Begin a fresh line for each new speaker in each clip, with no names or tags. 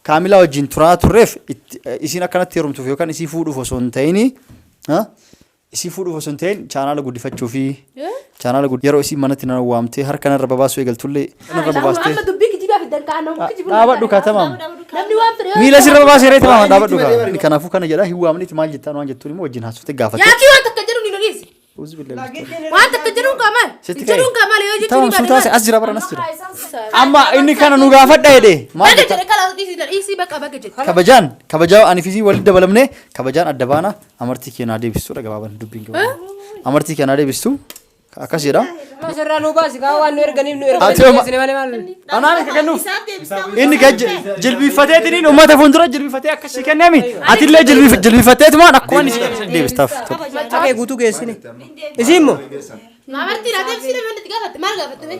Kaamilaa wajjin turaa turreef isiin akkanatti heerumtuuf yookaan isii fuudhuuf osoo hin ta'ini isii fuudhuuf osoo hin ta'in chaanaala guddifachuu fi chaanaala yeroo isiin manatti na waamtee harka narra babaasuu eegaltullee narra babaastee
Amma dubbii kijibaa fiddan kaa nama kijibu.
Dhaabadhu kaa tamaam.
Namni waan fedhe yoo
Miila sirra babaasee reeti maama dhaabadhu kaa. Kanaafuu kana jedha hin waamniti maal jettaan waan jettuun immoo wajjin haasofte gaafatte.
Yaakii waan takka jedhu ni loliisi.
Uzu billahi.
Waan takka jedhuun kaa maal?
Sitti ka'e.
Jedhuun kaa maal yoo jechuun
Tamam
ni
suutaa
baadhi
as jira baran as jira. Amma inni kana nu gaafadha jedhe. Maal
Baga
jetta?
jedhe kalaas dhiisii dhiisii bakka baga jedhe.
Kabajaan kabajaa ani fi walitti dabalamne kabajaan adda baana amartii kee naa deebistuudha gabaaban dubbiin gabaaban. Amartii kee naa deebistu akkas jedha.
Asirraa nu baasi kaa waan nu erganiif nu
Ati
erganiif
homa-
geessine malee maal.
Anaan akka kennuuf. Inni gad jilbiiffateetiniin uummata fuuldura jilbiiffatee akka si kenneemi. Atillee jilbiiffatteetumaan akkuma inni si kennu deebistaaf.
Haqee guutuu geessine. Isiin moo?
Amartii naa deebisii namni itti gaafatte maal gaafatte mee?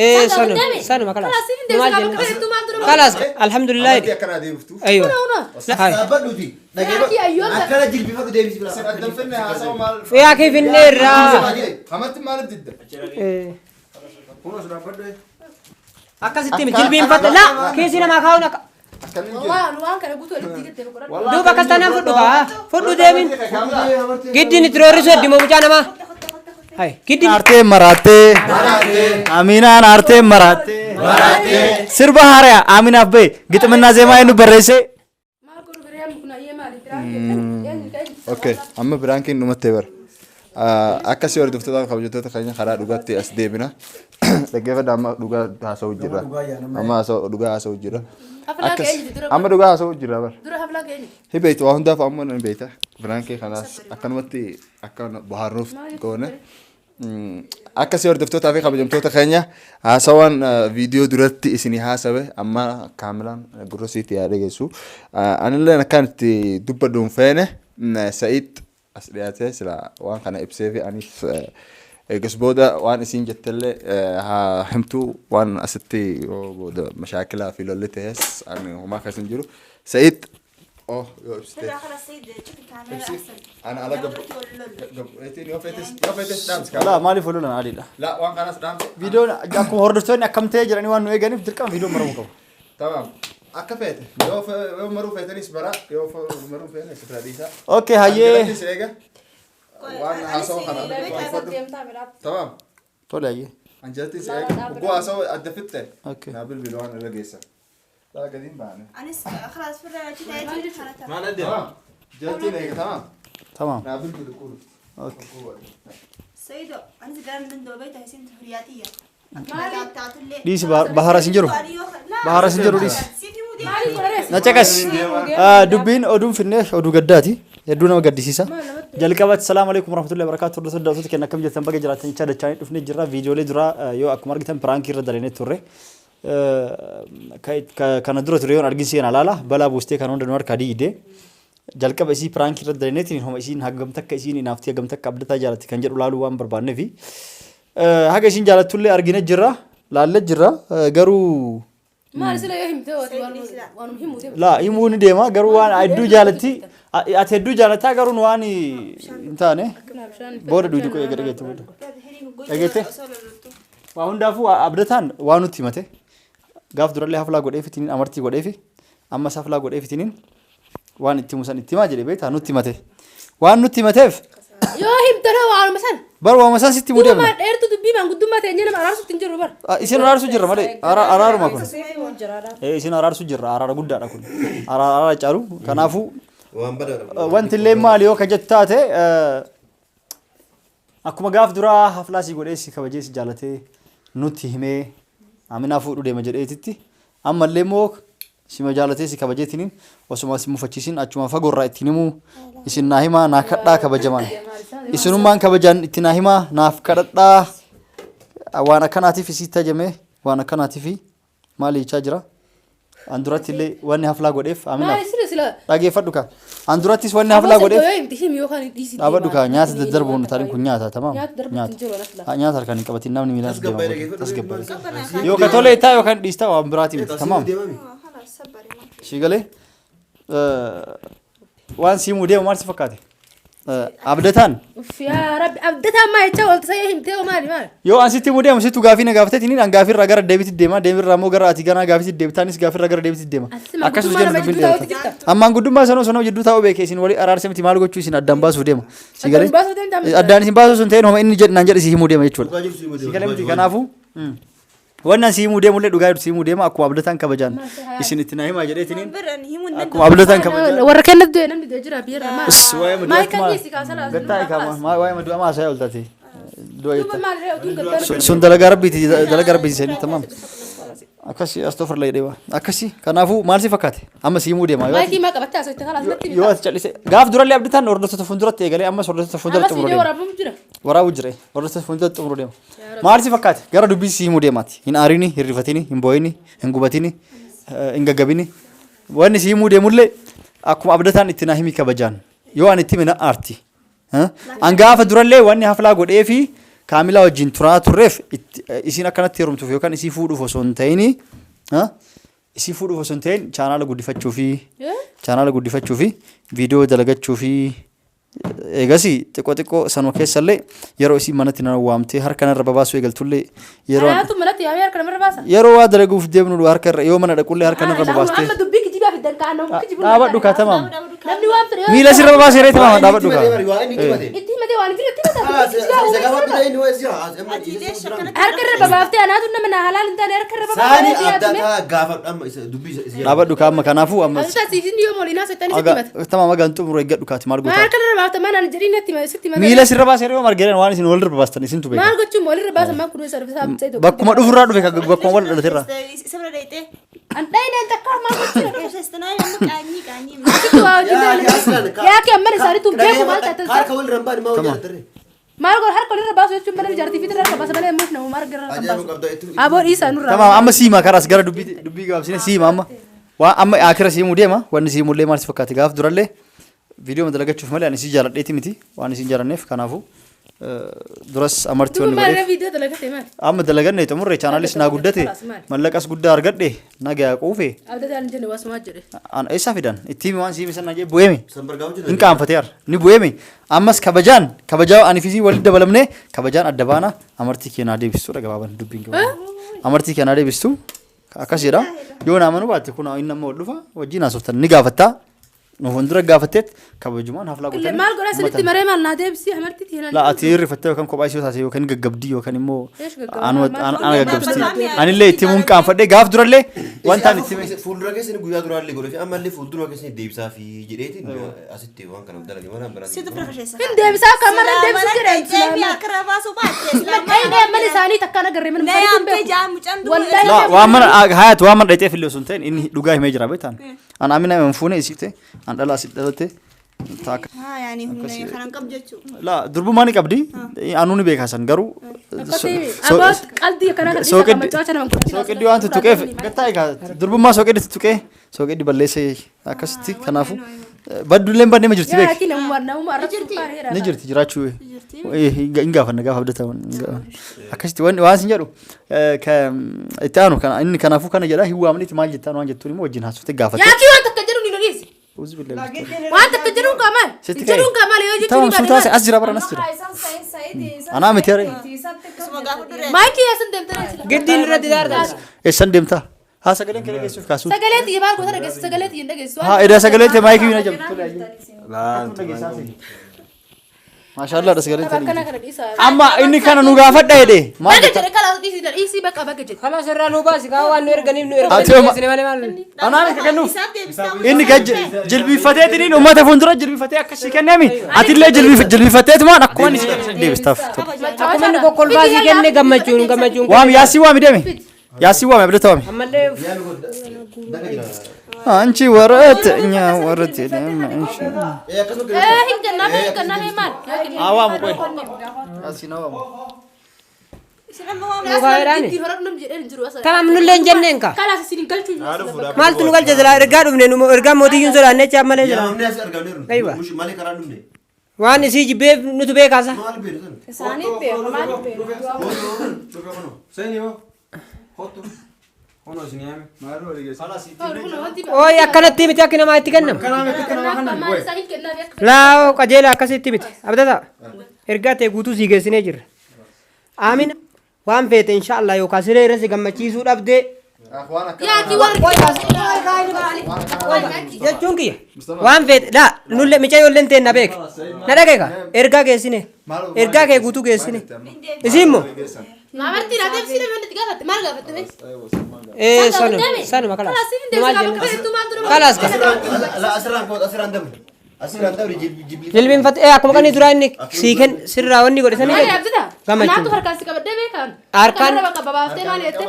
Ee sanuma sanuma kalaas. Nu maal jenna? Kalaas alhamdulillah.
Amartii akkanaa deebiftu.
Aywa. Hai.
Dhaabbadhuuti.
Yaakii ayyoon
Akkana jilbifadhu deebisi biraa.
Isin addan finne haasawa maal?
Yaa kee finneerraa.
Amartii maaliif didda?
Eh.
Kun as dhaabbadhu.
Akkasitti himi jilbiinfadha. La kiisii namaa kaa'uun akka.
Akkamiin jedhu?
Waan waan kana guutuu walitti gattee godhadhu.
Duuba akkas taanaan fudhu kaa. Fudhu deemin. Giddiin itti roorrisu heddi moo mucaa namaa. Hai giddiin.
Aartee maraattee. Aminaan aartee maraattee. Sirba haaraya Aminaaf bahe giximinnaa zeemaa inni barreesse.
Maal godhu biree kun ayyee maali? Eenyu ka'e?
Okay, amma biraankiin dhumattee bara. Akkasii hordoftoota fi kabajattoota keenya karaa dhugaatti as deebina. Dhaggeeffadha amma dhugaa haasa'u jirra. Amma haasa'u dhugaa haasa'u jirra.
Haflaa
Akkas
ka'ee jiru dura.
amma dhugaa haasa'u jirra bara.
Dura haflaa ka'ee jiru.
Hi beektu waa hundaaf amma ni beekta. Biraankii kanaas akkanumatti akka bohaarruuf goone. Akkasii hordoftootaa fi kabajamtoota keenya haasawaan viidiyoo duratti isinii haasawe amma kaamilaan gurra siitti yaa dhageessu. Anillee akkaan itti dubbadhu hin feene Sa'iid as dhiyaatee sila waan kana ibsee fi anis eegas booda waan isiin jettellee haa himtu waan asitti yoo booda mashaakilaa fi lolli ta'es ani homaa keessa hin jiru. Sa'iid Oh, yoo ibsite. Ibsi. Ana ala gabbu. Gabbu. Eetiin yoo feetes yoo feetes dhaamsi
Laa
kaaba.
maaliif ololan adiidha.
La waan kanas dhaamsi.
Viidiyoon akkuma hordoftoonni akkam ta'ee jedhanii waan nu eeganiif dirqama viidiyoon maramuu qaba.
Tamam. Akka feete. Yoo yoo maruu feetanis bara yoo maruu feene sirraa dhiisaa.
Okay hayyee.
Anjalattis eega. Waan haasawa kana fudhadhu. Tamam.
Tole hayyee.
Anjalattis eega. Ugguu haasawa adda fixxe.
Okay.
Naa bilbilu waan irra geessa. Laa gadi hin baane.
Anis خلاص فرع كده
Maal adde?
Tamam. Jalattiin eega tamam.
Tamam.
Naa bilbilu kuulu.
Okay.
سيدو أنا قرن من دبي تحسين تحرياتية
Dhiisi bahara sin jiru. Bahara sin jiru dhiisi.
Maaliif godharees?
Na caqas. Dubbiin oduun finnee oduu gaddaati. Hedduu nama gaddisiisa. Jalqabatti salaamu alaikum warahmatullahi wabarakatuh. Hordoftoota daawwattoota keenya akkam jirtan baga jiraattan jechaa dachaanii dhufnee jirra. Viidiyoolee duraa yoo akkuma argitan piraankii irra daleenee turre. Kana dura ture yoon argin seenaa laala balaa buustee kan hunda nu harkaa diigde. Jalqaba isii piraankii irra daleeneetiin homa isiin hagam takka isiin inaaftee hagam takka abdataa jaalatti kan jedhu laaluu waan barbaanneefi. Haga isiin jaalattullee argine jirra laallee jirra garuu
Maal sila yoo himte waati waanuma himuu deema.
Laa himuu ni deema garuu waan hedduu jaalatti ati hedduu jaalattaa garuu nu waan hin taane booda dhuydu qo'ee dhageette booda. Dhageette? Waa hundaafuu abdataan waa nutti himate gaaf durallee haflaa godheefitiniin amartii godheefi ammas haflaa godheefitiniin waan itti himu san itti himaa jedhe beektaa nutti himate. Waan nutti himateef
Yoo himte hoo waanuma sana.
bar waama san sitti himuu
Duuba
deemna.
maal dheertu dubbii maanguddummaa teenyee nama araarsutti hin jiru bar.
Ah, Isin araarsuu jirra malee araaruma kun. Isin araarsuu jirra araara guddaadha kun. Araara caalu kanaafuu
Waan badaadha.
Wanti illee maali yoo ka jettu taate akkuma gaaf duraa haflaa si godhee si kabajee si jaalatee nutti himee Aminaa fuudhuu deema jedheetitti ammallee immoo sima jaalatee si kabajeetiniin osuma si mufachiisin achuma fagoorraa ittiin himuu isin naa himaa naa kadhaa kabajamaan isinummaan kabajaan itti naa himaa naaf kadhadhaa waan akkanaatiif isii tajame waan akkanaatiif Maali jechaa jira? An duratti illee wanni haflaa godheef
Maali
Aminaaf.
sila sila.
Dhageeffadhu kaa. An durattis wanni haflaa godheef.
Yoo himte himi yookaan dhiisi.
Dhaabadhu kaa nyaata daddarbuun tarin kun nyaata tamaam.
Nyaata darbuutti hin jiru anas lafa.
Nyaata harkaan hin qabatin namni miilaan deema.
Tasgabbaa'ee dhageeffadhu.
Tasgabbaa'ee. Yookaan tolee taa yookaan dhiistaa waan biraatii miti tamaam.
خلاص صبري
Ishii galee waan siimuu deemu maal si fakkaate? Abdataan.
Uff yaa rabbi abdataa ammaa jecha oolta sayee himtee hoo maali maali?
Yoo an sitti himuu deemu sittu gaafii na gaafateetiin an gaafii irraa gara deebiitti deema deebii irraa immoo gara ati ganaa gaafiitti deebita anis gaafii irraa gara deebiitti deema.
Ati
Akkasuma
manguddummaa
jennu
nama
dubbiin
jidduu taa'uutti
dheerata.
jirta.
Ammaan guddummaa sanoo sanoo jidduu taa'uu beeke isin walii araarse miti maal gochuu isin addaan baasuuf deema. Si
Addaan
galee
baasuu deemta amma.
addaan isin baasuu sun ta'een homa inni jedhe naan jedhe si himuu deema jechuudha.
Dhugaa jirtu si himuu
Si
deema,
galee
dhugaa
miti
jiru.
kanaafuu. Wanni an si himuu deemullee dhugaa jirtu si himuu deema akkuma abdataan kabajaan isin itti naa himaa jedheetiniin
Birran himuun
akkuma abdataan kabajaan.
Warra kennatu du'e namni du'e jira biyyarra maal?
Waa'ee
Maal
madu'aatti
kan
maal?
dhiisi kaasa laasa
Gattaa egaa waa'ee madu'aa maal haasa'aa ooltaati? Du'a
Duuba
jetta.
maal ree oduun gattaa
Sun dalagaa rabbiiti dalagaa rabbiiti seenii tamam. Akkasii astofirla jedhee waa. Akkasii kanaafuu maal si fakkaate? Amma si himuu deema. Yoo ati-
Maayikii maa qabattee haasofte kalaas natti
Yoo ati callisee gaaf durallee abdataan hordoftoota fuulduratti eegalee ammas hordoftoota fuulduratti
Ammas
xumuruu
viidiyoo
deema.
waraabamu jira.
Waraabuu jira. Hordoftoota fuulduratti xumuruu deema. Maal si fakkaate? Gara dubbii si himuu deemaati. Hin aarini, hin rifatini, hin boo'ini, hin gubatini, hin gaggabini. Wanni si himuu deemullee akkuma abdataan itti naa himi kabajaan. Yoo ani itti hime na aarti. An gaafa durallee wanni haflaa godhee fi kaamilaa wajjin turaa turreef isiin akkanatti heerumtuuf yookaan isii fuudhuuf osoo hin ta'ini isii fuudhuuf osoo hin ta'in chaanaala guddifachuu fi chaanaala guddifachuu fi viidiyoo dalagachuu fi eegasii xiqqoo xiqqoo sanuma keessallee yeroo isiin manatti na waamtee harka narra babaasuu eegaltullee yeroo
Anaatu manatti yaamee harka namarra baasa.
yeroo waa dalaguuf deemnu harka irra yoo mana dhaqullee harka narra babaastee
Amma dubbii kijibaa fiddan kaa nama kijibu.
dhaabadhu kaa tamaam
Namni waan fedhe yoo
miila sirra babaasee reeti maama dhaabadhu kaa
Waa inni itti himate.
itti himatee waan jiru itti himata.
Ah,
Dubbii kijibaa
isa
uumaa
gaafadhu
jira.
inni waa jira. Amma
Ati illee shakkana
Harka irra babaaftee anaatu nama na halaal hin taane harka irra
Saani
babaaftee yaadame.
abdataa gaafadhu amma isa dubbii isa isa.
dhaabadhu kaa amma kanaafuu amma
Abdataa siifin yoo mooliin haasoftan sitti himata.
tamaam agaan xumuru eeggadhu kaati maal
Maal
gootaa
harka irra baafta maal ani jedhiin natti himate sitti himate.
miila sirra baasee yoo margereen waan isin walirra baastan isintu beeka
Maal gochuun walirra baasan maal kunuunsa isaa abdii tokko.
bakkuma dhufurraa dhufe bakkuma wal dhalaterraa
Isa bira dheeyxee.
An dhayineen takka maal gochuun.
Profeessional amma qaanyii qaanyii.
Sitti waa hojii Yaa kee amma isaanii tun beeku maal taate
Harka walirra hin baane maa hojii argate?
Maal godha harka walirra baasu jechuun mana jaartii fi harka baasa malee immoo nama harka irra
Ajaa'iba
baasu.
qabda itti.
Aboo dhiisaa nurraa.
Tamaam amma siima karaas gara dubbii dubbii gabaabsine siima amma waan amma akira siimuu deema wanni siimullee maal si fakkaate gaaf durallee viidiyoo dalagachuuf malee ani si jaaladheeti miti waan isin jaalanneef kanaafuu duras amartii
Duuba
wanni
maal irra
godheef
viidiyoo dalagate maal?
amma dalaganne xumurre chaanaalis naa guddate mallaqas guddaa argadhe nagaa quufe
Abdataan hin jenne waasumaa jedhe.
an eessaa fidan itti himi waan siimi sana jee bu'eemi
San bargaa hojii
hin qaanfatee har ni bu'eemi ammas kabajaan kabajaa ani fisii walitti dabalamne kabajaan adda baana amartii kee naa deebistuudha gabaaban dubbiin gabaabaan amartii kee naa deebistu akkas jedha yoo naa manuu baatte kun inni amma ol dhufa wajjin haasoftan ni gaafattaa nu fuuldura gaafatteet kabajumaan haflaa
Illee
gootanii
maal godha isinitti maree maal naa deebisii amartii tiinaan.
La ati hirrifattee yookaan kophaa ishee taate yookaan gaggabdii yookaan immoo
Eesh gaggabaa
anuma
maal
ana gaggabstii.
Maal
Anillee itti himuun qaanfadhee gaaf durallee wanta ani itti hime.
Fuuldura keessan guyyaa duraallee godhe fi ammallee fuuldura keessan deebisaa fi jedheetiin asitti waan kana dalage malee biraan.
Situ profeessional.
Hin deebisaa akka ammarra hin deebisu jedhan.
Deebii akka rabaasuu baatte.
Dhayinee mana isaanii takkaan agarree mana
Na
isaanii
yaamtee
beeku.
jaa mucaan duuba.
Wallaahi
La waan mana hayat waan mana dhayxeef illee osoo hin ta'in inni dhugaa himee jira beektaan. An amina hin fuune isiifte an dhala asit dhalatte taaka.
Haa yaani humna kanan qabu jechuudha.
La durbummaa ni qabdi anuu ni beekaa san garuu
Akkasii aboo qalbii akkanaa kan dhiisaa kan maccaacha nama godhachiisa.
sooqiddi waan tuttuqeef gattaa egaa durbummaa sooqiddi tuttuqee sooqiddi balleessee akkasitti kanaafu baddullee hin badne ma jirti
Yaa
beek.
laakiin namuma namuma arrabsu faana
Ni jirti jiraachuu hin gaafanna gaafa abdata akkasitti wanni waan sin jedhu itti aanu kana inni kanaafuu kana jedha hin waamniti maal jettaan waan jettuun immoo wajjin haasofte gaafatte.
Yaa kii waan takka jedhu ni loliisi. Waan takka jedhuun kaa maal?
Sitti ka'e.
Jedhuun kaa maal yoo jechuun
Tamam
ni
suutaa
baadhi
as jira baran as jira. Anaa miti haree.
Suma gaafa duree.
Maayikii eessan deemtee
Giddiin irratti daartan.
Eessan deemtaa? Haa sagaleen kee dhageessuuf kaasuu.
Sagalee xiyya maal goota dhageessu sagalee xiyya hin dhageessu.
Haa edaa sagaleen tee maayikii na jabdu. Maashaallah dha sagaleen
Akkana
tee.
kana dhiisaa.
Amma inni kana nu gaafadha jedhe. Maal
Baga
jettaa?
jedhe kalaas dhiisii dhiisii bakka baga jedhe.
Kalaas irraa nu baasi kaa waan nu erganiif nu
Ati
erganiif
oma-
geessine malee maal.
Anaa miti kennuuf.
Isaaf deebistaa
Inni gad jilbiiffateetiniin uummata fuuldura jilbiiffatee akkasii kennemi. Atillee jilbiiffatteetumaan akkuma inni si deebistaaf.
Akkuma inni kokkolbaasii kenne gammachuun gammachuun.
Waami yaasii waami deemi. Yaasii waami abdata waami.
Ammallee
Anchi warate nya warate deema anchi.
Ee hin kennaa hin kennaa maal?
Awaamu qoy. Yaasii na waamu.
Isin amma waan
Mukaayiraani.
Ittiin horadhu namni jedhee hin jiru asirra.
Tamam nullee hin jenneen kaa.
Kalaas isin hin galchuu hin jiru.
Maaltu nu galche silaa ergaa dhufne nu ergaa mootiyyuun sodaanne jecha malee jira.
Yaamamne as argamneeru.
Aywa.
Malee karaa dhufne.
Waan isii jibbeef nutu beekaasa.
Maal beeku sana?
Isaanii beeku maaliif beeku?
Seeni hoo. Hottu.
Kunoo isin yaame.
Maalirra walii geessan?
Kun wanti
Ooyi akkanatti miti akki namaa itti kennama.
Kanaaf itti nama kanan.
Maal isaa hin kennaaf akka
Laa qajeela akkasitti miti. Abdata ergaa ta'e guutuu sii geessinee jirra. Aamin waan feete inshaallah yookaan siree irra si gammachiisuu dhabdee
Waan akkana.
Yaa kii waan
jechuun kiyya. Waan feete laa nullee micayoolleen ta'e na beek. Na dhageeka ergaa geessine. Ergaa kee guutuu geessine. Isiin immoo
Maamartii na deebisii namni itti gaafatte maal gaafatte bee?
ee sanuma sanuma kalaas. Maal jenna? Kalaas ka.
Asirraan kootu asirraan dabri. Asirraan dabri jibli.
Jilbiinfate ee akkuma qanii duraa inni sii kenn sirraa wanni godhe sanii
Maali
kenna.
abdita?
Gammachuu.
Naatu harkaan si qabadde beekan.
Harkaan-
Harkaan bakka babaaftee maal jette?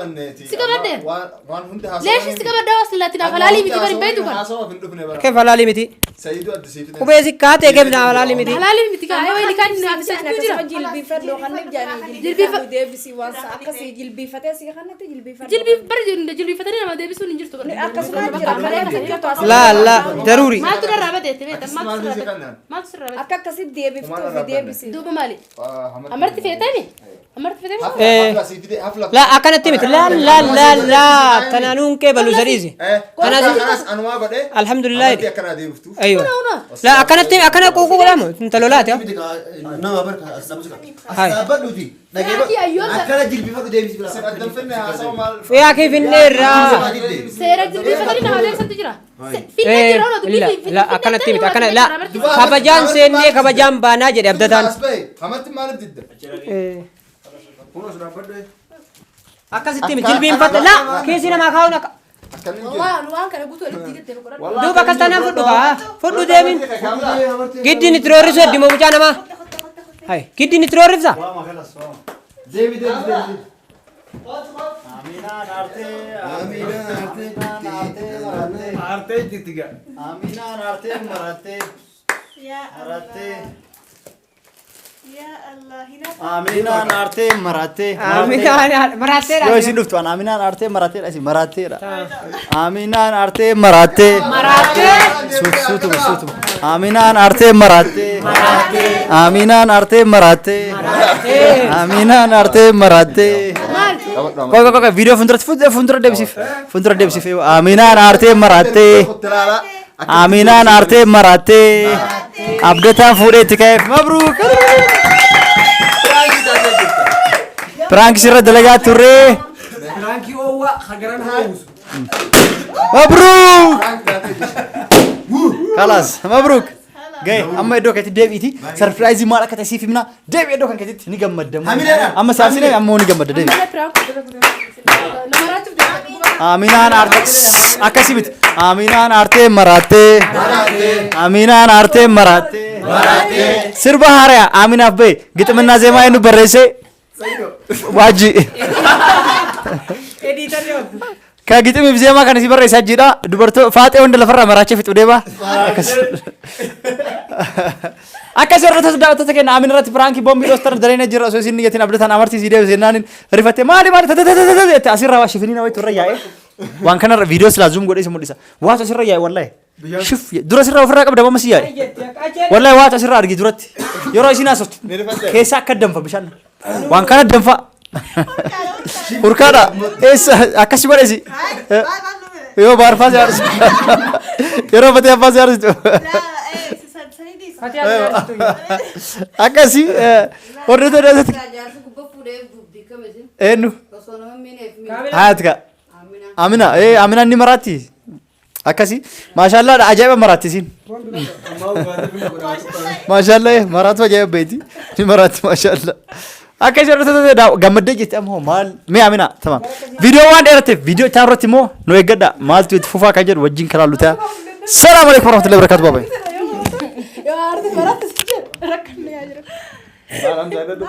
Si qabadde?
Waan hundi haasawaa.
Leeshi si qabadde waas latti naaf halaalii miti bari beektu kan.
Haasawaaf hin dhufne bara.
Keef halaalii miti.
Sayidu addisiifne.
Qubee si kaatee keef naa halaalii miti.
Halaalii miti kaa ayoo inni kan naaf isa jiru jira.
Jilbiifadhu kan jedhanii jilbiifadhu deebisii waan akkasii jilbiifatee si kanatti jilbiifadhu.
Jilbiif bari jilbiifatanii nama deebisuun hin jirtu bara.
Akkasuma jira malee akkasitti as
Laa laa daruuri.
Maaltu irraa badeette beekta? Maaltu sirraa bade? Maaltu sirraa bade?
Akka akkasitti deebiftuu fi deebisii.
Duuba maali? Amarti feetami? Amarti feetami?
Hafla.
Laa akkanatti miti laa laa laa laa tanaanuun kee baluu sadiisi.
Kanaas anumaa godhee.
Alhamdulillah.
Amartii akkanaa deebiftu.
Aywa. Laa akkanatti akkana quuquu godhamu intalolaati.
Nama barka as dhaabbisu. As
Hai.
dhaabbadhuuti. Akkana jilbifadhu deebisi biraa.
Isin addan finne haasawa maal.
Yaa kee finneerraa.
Seera jilbiifatanii nama deebisantu jira. Finnee jira oolu dubbii
La akkanatti miti akkana la kabajaan seennee kabajaan baanaa jedhe abdataan.
As bahe amartii maaliif didda?
Kunoo as dhaabbadhu.
Akkasitti miti jilbiinfatte la keessi namaa kaa'uun akka
Akkamiin jedhu?
Waan waan kana guutuu walitti diigattee boqodhaa.
duuba akkas taanaan fudhu kaa fudhu deemin giddiin itti roorrisu heddimoo mucaa namaa. Hai giddiin itti roorrifsa.
Waama kalas waama.
Deebi deebi deebi.
Aminaan aartee
Aminaan aartee,
Aminaan aartee marattee
Aartee jirti gaa.
Aminaan aartee marattee
Yaa
marattee
Yaa Allah hinaaf.
Aminaan aartee marattee
Aminaan maraatteedha.
Yoo isin dhuftu an Aminaan aartee maratteedha isin maratteedha. Aminaan aartee marattee.
Maraattee.
Suutuma suutuma. Aminaan aartee marattee. Aminaan aartee marattee. Aminaan aartee marattee. Qoy qoy qoy viidiyoo fuulduratti fuuldura deebisiif fuuldura deebisiif Aminaan aartee marattee. Aminaan aartee marattee. Abdataan fuudhee itti ka'eef mabruuk. Piraank sirra dalagaa turree.
Piraankii oowwaa hagaran hoowwusu.
Mabruuk. Kalaas mabruuk. Gahe amma iddoo keetti deebiiti. Sarpiraayizii maal akka ta'e siif himna. Deebi iddoo kan keetitti ni gammadda. Amma saafsine amma ni gammadda deebi. Aminaan aartee akkasii miti. Aminaan aartee marattee. Aminaan aartee marattee. Sirba haaraa Aminaaf bahe ግጥምና ዜማ inni barreesse waajji. Ka giximiif zeemaa kana si barreesse ajiidha. Dubartoo faaxee hunda lafarraa maraachee fixu deema. Akkas. Akkas hordoftoota daawwattoota keenya Amin irratti piraankii boombii dhoostan dareen jira osoo isin nigatiin abdataan amartii si deebise jennaan rifattee maali maali tatatatatat jette asirraa waa shifinii nama irra yaa'e. Waan kanarra viidiyoo silaa zoom godhee si mul'isa. Waatu asirra yaa'e wallahi. Shif dura sirraa ofirraa qabda amma si yaa'e. Wallahi waatu asirraa argi duratti. Yeroo isin haasoftu keessa akka danfa bishaan. Waan kana danfa. Hurkaadha. Eessa akkasi godhesi. Yoo baarfaa si aarsu. Yeroo fatee abbaa si aarsitu. Akkasi hordoftoota daawwattoota
Jaarsi gubbaa fuudhee dubbii kam isin
eenyu
osoo nama miineef miine.
hayaat ka. Amina ee Amina ni maraatti. Akkasi maashaallah ajaa'iba maraatti isin. Maashaallah maraatu ajaa'iba beeti. Ni maraatti maashaallah. Akkasi hordoftoota gammaddee jirti ammoo maal mee Amina tamam. Viidiyoo waan dheerateef viidiyoo itti irratti immoo nu eeggadha maaltu itti fufaa kan jedhu wajjin kalaallu ta'a. Salaamu alaikum warahmatullahi wabarakatuh baabay.
Yoo aarti maratti si jedhu rakkanne yaa jiru.
Maal amsa